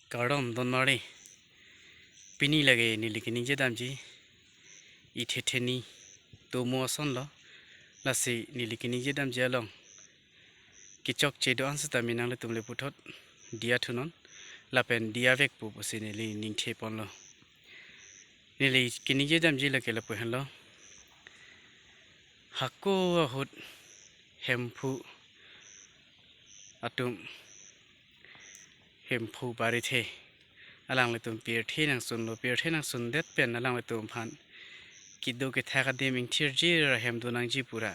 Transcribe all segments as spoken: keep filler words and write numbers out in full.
Kardom don mari. Pini lake neli keningje damji, ithe theni tomo asonlo. Lasi neli keningje damji along kechokche do-an sitame nanglitum le puthot diya thunon, lapen diya vekpo pusi neli ningthe ponlo. Neli keningje damji lake lapu henlo. Hako ahut Hemphu atum, Hemphu Barithe, alanglitum pirthe nangsunlo, pirthe nangsundet pen alanglitum aphan kedo kethak adim ingthirjir ahem do nangji pura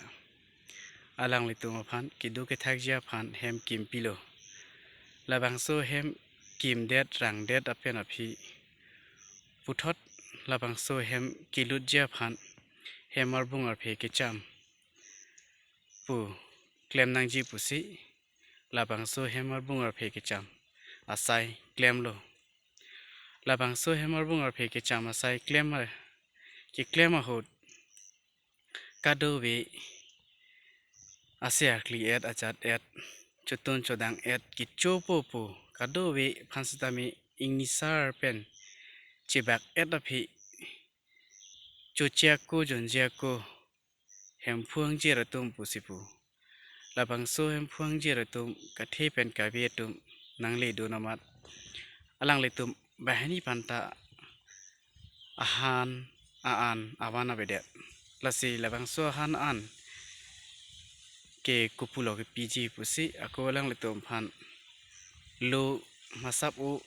alanglitum aphan kedo kethakji aphan hem kim pilo. Labangso hem kimdet rangdet apen aphi puthot labangso hem kelutji aphan hem arbung arphe kecham pu klem nangji pusi labangso hem arbung arphe kecham asai klemlo. Labangso hem arbung arphe kecham asai klem a-, keklem ahut kadokave ase akli et, ajat et, chotun chodang et, kechopo pu kadokave aphan sitame ingnisar pen chebak et aphi choche ako jonje ako Hemphu angjir atum pusi pu. Labangso Hemphu angjir atum kathe pen kave atum nangle dun amat alanglitum banghini aphanta ahan a-an avan avedet. Lasi labangso ahan a-an ke kopulo kepiji pusi ako alanglitum aphan lo masap-o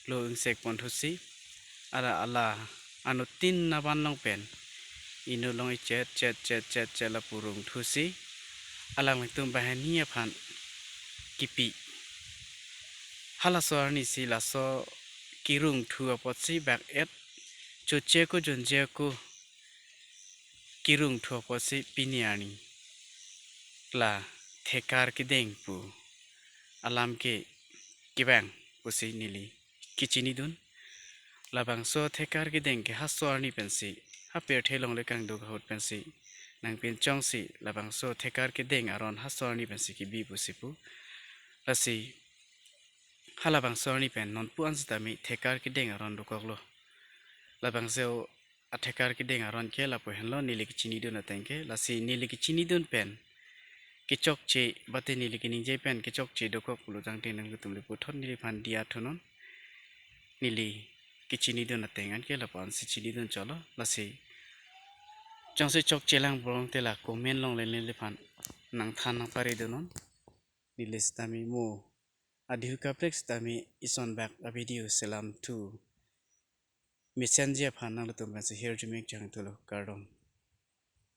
lo ingsek ponthusi, ala ala anuttin avan along pen inut along ichet chet chet chet chet lapu rungthusi alanglitum banghini aphan kipi. Halaso arnisi laso kerungthu apotsi bak et choche ako jonje ako kerungthu apotsi pini arni la thekar kedeng pu alam ke kevang pusi neli kechinidun. Labangso thekar kedeng ke halaso arni pensi, ha pirthe longle kangduk ahut pensi nangpinchongsi labangso thekar kedeng aron halaso arni pensi kebi pusi pu. Lasi halabangso arni pen nonpu an sitame thekar kedeng aron dokoklo. Labangso athekar kedeng aron ke lapu henlo neli kechinidun ateng ke. Lasi neli kechinidun pen kechokche, bate neli keningje pen kechokche dokok pulo tangte nanglitum le puthot neliphan diya thunon. Neli kechinidun ateng an ke lapu ansi chinidun cholo. Lasi jongsi chokche lang pulote la comment along le neliphan nangthan nangpare dunnon. Neli sitame mo adihu kaprek sitame ison bak a-video selam thu mesenji aphan nanglitum pensi hirjume chang thulo, kardom.